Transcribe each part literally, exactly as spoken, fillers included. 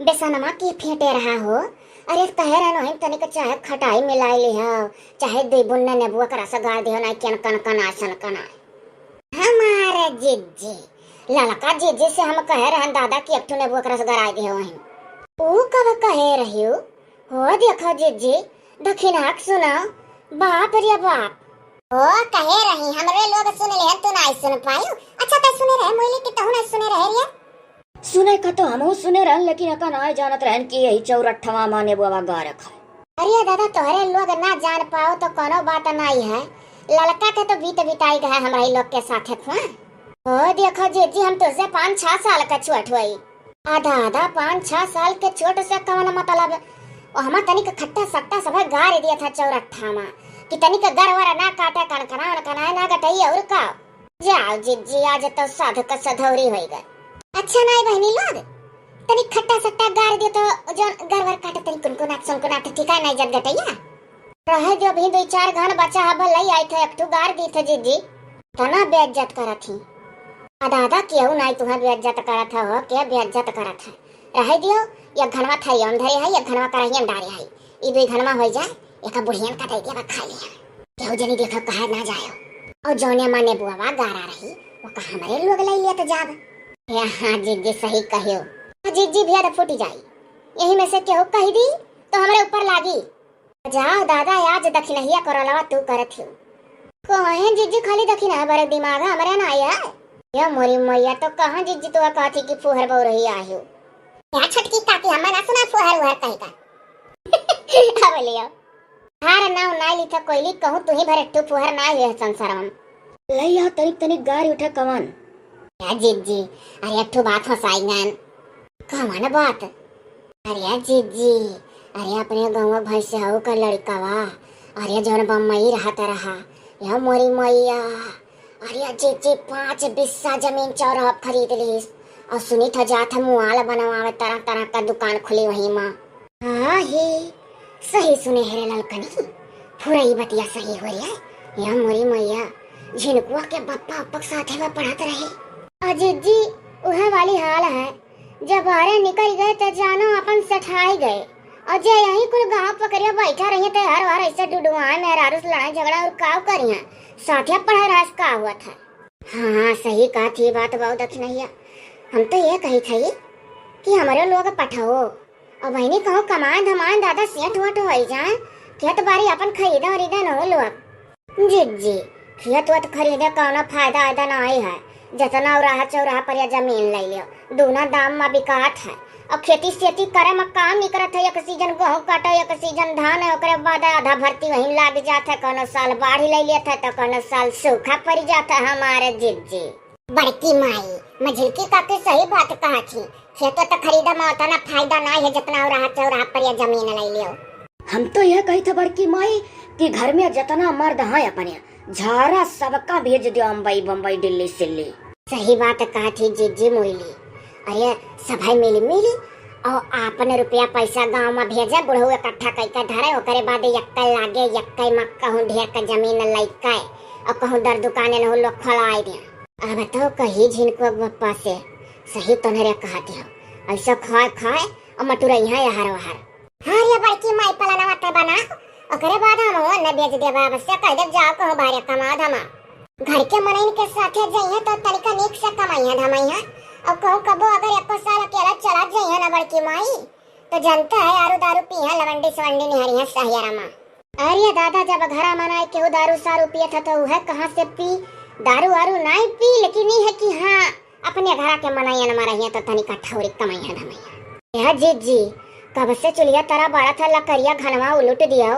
बेसनमा के फेंटे रहा हो। अरे कहे रहन वहीं तनिक चाहे खटाई मिलाई लिहो, चाहे दुई बुन्ना नेबुआ के रस गार दिहो, नाई केन कन कन आसन कन आए। हमारे जिज्जी, ललका जिज्जी से हम कहे रहन दादा कि एक ठो नेबुआ के रस गराई दिहो वहीं। ऊ कब कहे रहियो? हो देखो जिज्जी, दखिनहा के सुनो, बाप रे बाप। ओ कहे रही, हमरे लोग सुन लेहन, तू नाई सुन पायू। अच्छा, तै सुने रहे मोइली कि तहू नाई सुने रहे रे? सुने का तो हमहू सुने रहन, लेकिन एका नाई जानत रहन कि यही चौरठवा मा नेबुआ गारक है। अरे दादा, तोहरे लोग ना जान पाओ तो कोनो बात नाई है। ललका के तो बीत बिताई गए हमरा ही लोग के साथे खुआ। ओ देखो जिज्जी, हम तुझसे पाँच छह साल का छोट होई। आधा आधा पाँच छह साल के छोट से कवन मतलब? ओ हमा तनिक खट्टा सट्टा सब गार दिया था चौरठा मा कि तनिक गरवर ना काटे, कनकना उनकना ना गटई और का। जाओ जिज्जी, आज तो साधु का सधौरी होई गए। अच्छा नाई बहनी लोग, तनिक खट्टा सट्टा गार दियो तो जौन गरवर काटे तनिक कुनकुनात सुनकुनात ठिकाना नाई जत गटैया। रहे दियो, अभी दुई चार घन बचा है, भले आई थे एक ठू गार दी थे जिज्जी। तना बेइज्जत करत ही। आ दादा, केहू नाई तुहे बेइज्जत करत है हो, के बेइज्जत करत है? रहे दियो, एक घनवा थरिया में धरे है, एक घनवा करहिया में डारे है। ई दुई घनवा होई जाए, एका बुढ़ियन का दे दिया, खा लिया। केहू जनी देखो कहे ना जायो। और जौने मा नेबुआ गारा रही, वो का हमरे लोग ले लिया तो जाब। ए हाँ जिज्जी, सही कहियो। हाँ जिज्जी, भेद फूट जाई, यही में से केहू कह दी तो हमरे ऊपर लागी। जाओ दादा, आज दखिनहिया करलवा तू करत हियो। कहे जिज्जी, खाली दखिनहा बरे दिमाग हमरे ना आया। या मोरी मैया, तो कहाँ जिज्जी तो कहती कि फुहर बउरही आहियो। या छोटकी काकी, हमें ना सुना फुहर उहर कहीं का। अब लियो। हार नाव नाई लिखा कोइली, कहूँ तू ही भरे टू फुहर ना हुए संसार में। लइया तनिक तनिक गारी उठे कवन। या जिज्जी, अरे एक ठो बात हंसाई गन। कवन बात? अरे जिज्जी, अरे अपने गाँव भैंसहू का लड़कवा, अरे जौन बम्बई रहत रहा, या मोरी मैया, अरे जिज्जी पाँच बिस्सा जमीन चौराहा खरीद लीस, और सुनी था जात है मुआल बनवावे, तरह तरह का दुकान खुली वही मा। हाँ ही, सही सुने है रे ललकनी, फुरई बतिया सही हो रही है। या मोरी मैया, झिनकुआ के बप्पा अप्पक साथे में पढ़त रहे। आ जिज्जी, उहे वाली हाल है। जब बाहरे निकल गए त जानो अपन सेठाई गए। और जे यहीं कुल गाँव पकड़िया बैठा रहिए त हर बार ऐसे डुडुआए मेहरारू से लड़ाई झगड़ा और काव करिए। साथिया पढ़े रहस का हुआ था। हाँ, सही कहा थी बात बाऊ दखिनहिया। हम तो ये कही थी कि हमरे लोग पठाओ। और बहनी कहूँ कमाए धमाए दादा सेठ वठ होई जाए, खेत बारी अपन खरीदा उरीदा न हो लोग। जिज्जी, खेत वत खरीदे कौनो फायदा आयदा नाई है। जतना उराहा चौराहा पर या जमीन ले लियो, दूना दाम मा बिकात है। और खेती सेती करे मा काम निकरत है, एक सीजन गेहूं काटो, एक सीजन धान है, ओकरे बाद आधा भर्ती वहीं लाग जात है। कौनो साल बाढ़ ले लेत है तो कौनो साल सूखा पड़ जात है हमारे जिज्जी। बड़की माई, मझिलकी काकी सही बात कहा थी। खेत तो खरीदा मा उतना फायदा ना है जितना उराहा चौराहा पर या जमीन ले लियो। हम तो यह कही थे बड़की माई कि घर में जितना मर्द हैं अपने झारा सबका भेज दियो अम्बई बम्बई दिल्ली सिल्ली। सही बात कहा थी जिज्जी मोइली। अरे सभे मिली मिली और आपन रुपया पैसा गाँव में भेजे, बुढ़ऊ इकट्ठा कई के धरे, ओकरे बाद यक्के लागे यक्के मा कहूँ ढेर के जमीन लइके और कहूँ दर दुकाने नहु लोग खोलवाई दे। अब तो कही झिनको बप्पा से, सही तोहरे कहत हो, ऐसा खाए खाए और मटुरैया हर वहर। हाँ रे बड़की माई, पलनवा ते बना, ओकरे बाद हम वो न बेच देबा, अब से कह देब जाओ कहूँ बाहरे कमा धमा। घर के मनइन के साथे जइहे तो तनिका नीक से कमाइहे धमाइहे, और कहूँ कबो अगर एको साल अकेला चला जइहे ना बड़की माई, तो जनता है आरू दारू पीहे लवंडी सवंडी निहरिहे सहियरा मा। अरे दादा, जब घरा मनाए केहू दारू सारू पियत ह तो उहे कहाँ से पी? दारू वारू नाई पी, लेकिन ई है कि हाँ, अपने घरा के मनइयन मा रहिए तो तनिका ठौरी कमइया धमइया। यह जिज्जी, कब से चुलिया तरा बारत है, लकड़िया घनवा उलुट दियो।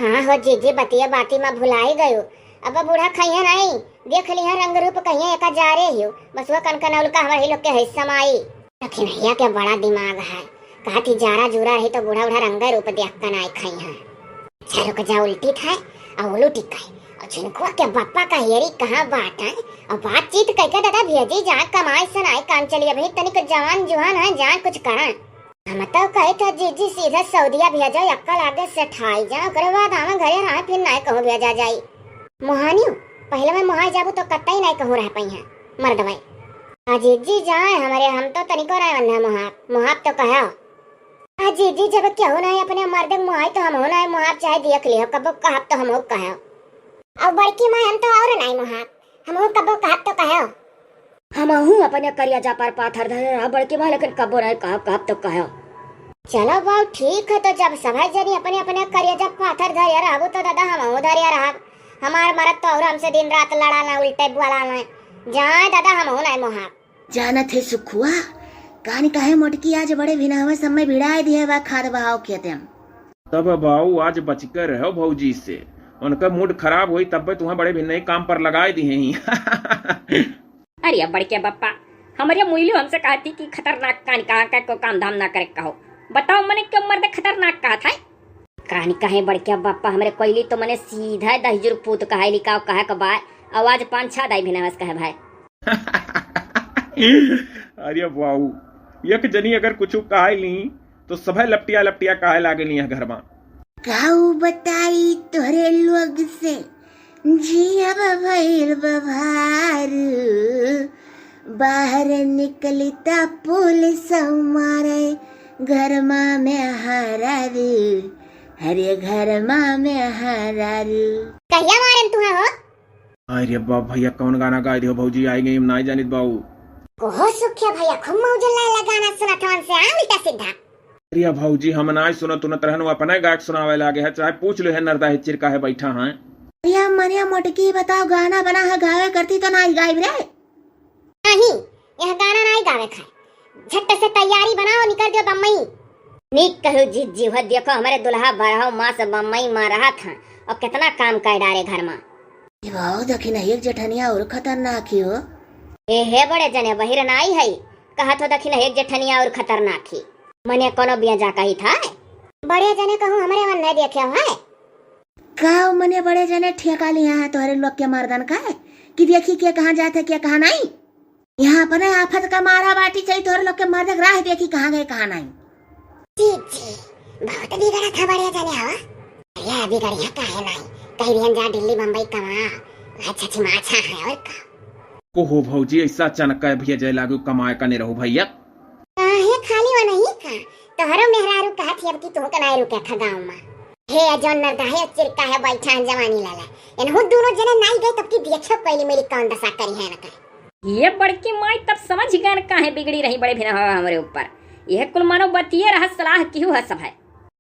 हाँ हो जिज्जी, बतिया बाती मा भुलाई गयो। अब बूढ़ा खइहे नाई, देख लिहे रंग रूप कहिए एका जा रे हियो। बस वो कनकनौल का हमारे लोग के है समाई। दखिनहिया के बड़ा दिमाग है, कहा थी जारा जूरा रही तो बूढ़ा बूढ़ा रंग रूप देख के नाई खइहे। अच्छा रुक जा, उल्टी था और उलुटी कहे। और झिनकुआ के बप्पा का हेरी कहाँ बात है? और बातचीत कह के दादा भेजी जा, कमाई से नाई काम चली, अभी तनिक जवान जुहान है, जा कुछ करा। हम तो कहे था जिज्जी सीधा सऊदिया भेजा, अक्कल आगे सेठाई जा, ओकरे बाद आवे घरे रहे, फिर नाई कहूँ भेजा जाई। मोहानियो, पहले मैं मोहाई जाबू तो कतई नाई कहूँ रह पइहे मर्दवे। आ जिज्जी जाए हमरे, हम तो तनिको नाई वन्ने मोहाब, मोहाब तो कहो। आ जीजी, जब केहू नाहीं अपने मर्द के मुहाई तो हमहू नाहीं मुहाब, चाहे देख लियो, कबो कहब तो हमहू कहो। अब बड़की माई हम तो और नाहीं मुहाब, हमहू कबो कहब तो कहो। हमहू अपने करिया जा पर पाथर धरे रहा बड़की माई, लेकिन कबो नाहीं कहब, कहब तो कहो। चलो बाऊ, ठीक है, तो जब सभे जनी अपने अपने करिया जा पाथर धरे रहबू तो दादा हमहू धरे रहब। हमार मरद तो और हमसे दिन रात लड़ा ना, उल्टे बोला ना। जाए दादा, हमहू नाहीं मुहाब। जानत है सुखुआ, कानी काहे मोटकी आज बड़े भिनहवा सब में भिड़ाए दिहे बा खाद बहाव खेते में। तब बाऊ आज बच के रहो भौजी से, उनका मूड खराब होई तब तुहें बड़े भिन्नई काम पर लगाए दिहे ही। अरे बड़के बप्पा, हमरे मुइलू हमसे कहती कि खतरनाक कानी कहा के को काम धाम ना करे कहो। बताओ मने क्यों मर्द खतरनाक कहत है? कानी कहे बड़के बप्पा, हमरे कोइली तो मने सीधा दहिजुर पूत कहे लिकाओ कहे के बाय, आवाज पाँच छह दाई भिनवस कहे भाई। अरे बाऊ, एक जनी अगर कुछ कहे ली तो सभे लपटिया लपटिया कहे लागे ली घर में। काऊ बताई तोहरे लोग से, जियब भइल बभार, बाहर निकली त पुलिस मारे, घरमा में हरारू, हरे घरमा में हरारू। कहिया मारन तुहा हो? अरे बाप भैया, कौन गाना गाए दियो भौजी, आई गई, हम नाई जानित बाऊ। कोहो सुखिया भैया, खूब मौज लाए ला गाना सुनत हवन से, आ उल्टा सीधा। अरे भौजी, हम नाई सुनत उनत रहन, वो अपने गायक सुनावे लागे है, चाहे पूछ लो है नरदा है चिरका है बैठा है। अरे मनिया मोटकी बताओ, गाना बना है गावे करती तो नाई गाइब रे। नहीं, यह गाना नाई गावे खाए, झट से तैयारी बनाओ, निकल जो बम्बई। नीक कहू जीत जी, हो देखो हमरे दुल्हा बरहौ माँ से बम्बई माँ रहत हैं और कितना काम कर डारे घर में। ये बाऊ दखिन एक जेठनिया और खतरनाक ही हो। ए हे बड़े जने बहिर नाई है, कहत हो दखिन एक जेठनिया और खतरनाक ही। मने कोनो बिया जा कही था? बड़े जने कहूँ हमरे मन नहीं देखे हो है। का मने बड़े जने ठेका लिया है तोहरे लोग के मर्दन का है कि देखी के कहाँ जात है के कहाँ नहीं? यहाँ अपने आफत का मारा बाटी चाहिए तोहरे लोग के मर्द के राह देखी कहाँ गए कहाँ नहीं। जी जी, बहुत बिगड़ा था बड़े जने हो। अरे बिगड़िया काहे नहीं, कहीं भी हम जा दिल्ली बम्बई कमा, अच्छा अच्छी माछा है और का। कोहो भौजी, ऐसा अचानक का भैया जय लागू कमाए का नहीं रहो भैया। काहे खाली वो नहीं का, तोहरो मेहरारू कहत ही अब की तुहू के नाई रुके था गाँव में। हे जौन नरदा है चिरका है बैठा है जवानी लाला, इनहू दोनों जने नाई गए तब की देखो कोइली मेरी कौन दशा करी है इनका। ये बड़की माई तब समझ गए न काहे बिगड़ी रही बड़े भिनहवा हमरे ऊपर। यह कुल मानो बतिये रहा सलाह किहू है सब है।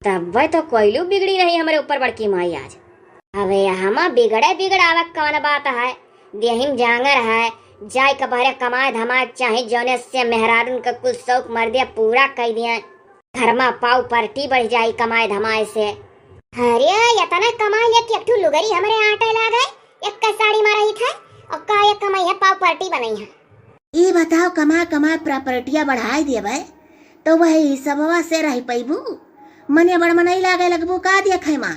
तब्बे तो कोइलू बिगड़ी रही हमरे ऊपर बड़की माई आज। अबे हमा बिगड़े बिगड़ावे कौन बात है, देहिम जांगर है, जाए के बहरे कमाए धमाए चाहे जौने से मेहरारून के कुल शौक मर्दे पूरा कई दिए। घर मा पाव पर्टी बढ़ जाई कमाए धमाए से। अरे, इतना कमाई ले कि एक ठू लुगरी हमरे आटे लागे, एक का साड़ी मा रही था, और का एक कमाई है पाव पर्टी बनाई है। ई बताओ, कमा कमा प्रॉपर्टिया बढ़ाई देबे, तो वही सबवा से रह पैबू? मने बड़ मनई लागे लगबू का देखे मा?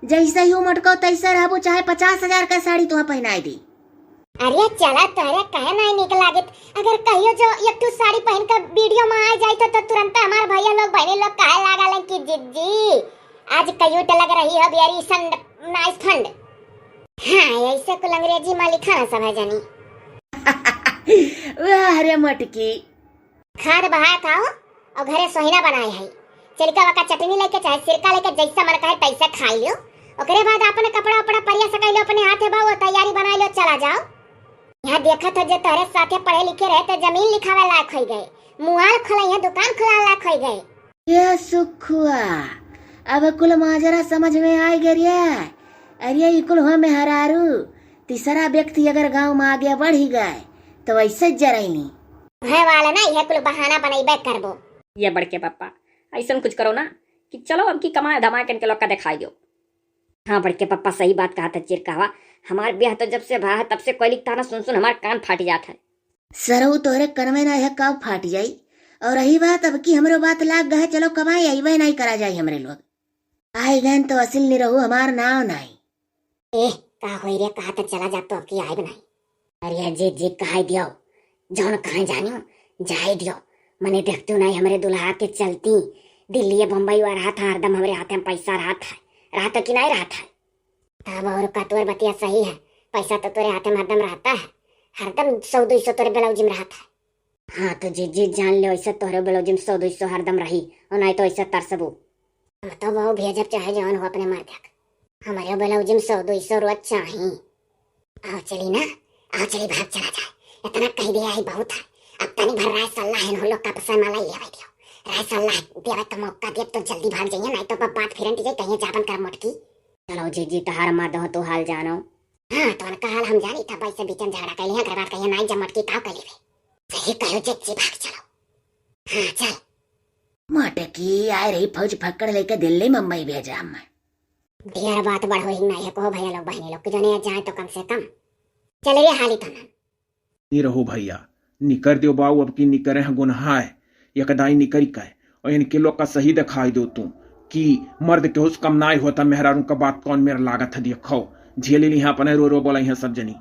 जैसे ही उमटको तैसे रहबू, चाहे पचास हजार का साड़ी तुहा पहनाई दी। अरे चला, तोहरे काहे नाई निक लागत? अगर कहियो जो एक ठो साड़ी पहन के वीडियो में आ जाई तो, तो तुरंत हमार भैया लोग बहनी लोग कहे लागल कि जिज्जी आज क्यूट लग रही हो, वेरी संड, नाइस फंड। हाँ, ऐसे कुल अंग्रेजी में लिखा ना सब है जानी। वाह रे मटकी। खाद बहाए खाओ और घरे सोहिना बनाए है। चिरका वका चटनी लेके चाहे सिरका लेके जैसा मन कहे तैसा खाई लियो। ओकरे बाद अपने कपड़ा उपड़ा परिया सकाई लियो, अपने हाथे बाऊ तैयारी बनाई लियो, चला जाओ। यहाँ देखत हो जे तोहरे साथे पढ़े लिखे रहे तो जमीन लिखावे लायक होई गए, मुआल खोले यहाँ दुकान खोलावे लायक होई गए। ये सुखुआ, अब कुल माजरा समझ में आई गए रे। अरे ई कुल हो मेहरारू, तीसरा व्यक्ति अगर गांव में आगे बढ़ी गए तो वैसे जरैनी। है वाला ना, यह कुल बहाना बनैबे करबो। ये बड़के पप्पा, ऐसन कुछ करो ना कि चलो अब की कमाए धमाए के इनके लोग का दिखाई दो। हाँ बड़के पप्पा, सही बात कहा था चिरकावा। हमार ब्याह तो जब से भा है तब से कोयली के ताना सुन सुन हमार कान फाट जात है। सरऊ तोहरे कनवे ना है काव फाट जाई। और रही बात अब की हमरो बात लाग गए, चलो कमाए अइबे नहीं करा जाई हमरे लोग। आई गए तो असिल निरहू हमार नाव नहीं। ए, का होई रे, कहा तो चला जा तो अब की आइब नहीं। अरे जे जे कहाई दियो, जौन कहाई जानियो, जाए दियो। मने देखतू नहीं हमरे दुल्हा के चलती दिल्ली बम्बई वा रहा था, हरदम हमरे हाथे में पैसा रहा था, रहा था कि नहीं रहा था? तब और का तोर बतिया सही है, पैसा तो तोरे हाथे में हरदम रहता है, हरदम सौ दो सौ तोरे ब्लाउज में रहता है। हाँ तो जीजी जान लो, ऐसा तोहरे ब्लाउज में सौ दो सौ हरदम रही, और नहीं तो ऐसा तरसबू। हम तो बहू भेजब चाहे जौन हो अपने मर्द के। हमरे ब्लाउज में सौ दो सौ रोज चाही। आओ चली ना, आओ चली भाग चला जाए। इतना कह दिया ही बहुत है। अब तनी भर राय सल्लाह है, हम लोग का पसंद वाला ही लेवे दियो। राय सल्लाह देवे तो मौका दे तो जल्दी भाग जाइए, नहीं तो बात फिरन जाए कहीं जाबन कर मोटकी। चलो जीजी तहार मर्द हो तो हाल जानो। हाँ तो उनका हाल हम जानी, तब ऐसे बीचन झगड़ा कर लिया, अगर बात कहिए नहीं जब मोटकी का कर लेवे। सही कहो जीजी भाग चलो। हाँ चल। मोटकी आए रही फौज फक्कड़ लेके दिल्ली मुंबई भेजा हम। ढेर बात बढ़ो ही नहीं है, कहो भैया लोग बहनी लोग कि जने जाए तो कम से कम। चले रे हाली तनन। नी रहो भैया, निकर दियो बाऊ, अब की निकरे हैं गुनहा है, यकदाई निकरी का है। और इनके लोग का सही दिखाई दो तू कि मर्द के हुस कम नाई होता, मेहरारू का बात कौन मेर लागत है, देखो झेली लिहा अपने रो रो बोला यहाँ सब जनी।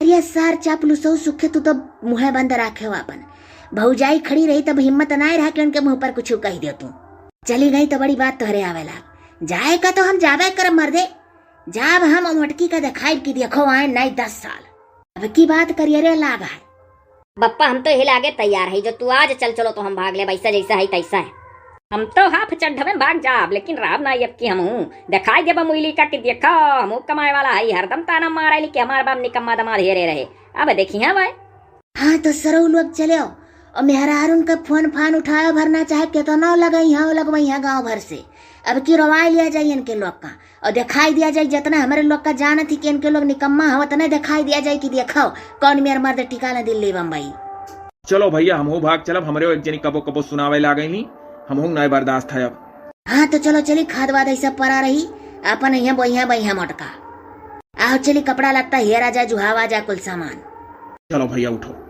अरे सार चापलूसो सुखे, तू तो मुँहे बंद राखे हो अपन। भौजाई खड़ी रही तब हिम्मत नाई रहा कि उनके मुँह पर कुछ कह दे तू। चली गई तो बड़ी बात तोहरे आवेला। जाए का तो हम जाबे करब मर्दे, जाब हम मोटकी का देखाइब कि देखो आए नाई दस साल। अब की बात करिए रे लाभ है। बप्पा हम तो यही लागे तैयार है, जो तू आज चल चलो तो हम भाग ले, वैसा जैसा है तैसा है। हम तो हाफ चड्ढ में भाग जाब, लेकिन राब ना अब की हमहू दिखाई देब मुइली का कि देखो हमहू कमाए वाला है, हरदम ताना मारे ली कि हमार बाप निकम्मा दमाद हेरे रहे। अब देखी हाँ भाई। हाँ तो सरऊ लोग चले और मेहरारून का फोन फान उठाए भरना चाहे केतनो लगई हाँ लगवई हाँ गाँव भर से। अब की रोवाई लिया जाए इनके लोग का और दिखाई दिया जाए जितना हमारे लोग का जानत ही कि इनके लोग निकम्मा हो, उतने दिखाई दिया जाए कि देखो कौन मेर मर्द टिकाला दिल्ली बम्बई। चलो भैया हमहू भाग चलब, हमरे एक जनी कबो कबो सुनावे लागेली, हमहू नाय बर्दाश्त है अब। हाँ तो चलो चली, खाद वाद ऐसा परा रही, अपन यहाँ बइहाँ बइहाँ मोटका। आओ चली कपड़ा लत्ता हेरा जाए, जुहावा जाए कुल सामान। चलो भैया उठो।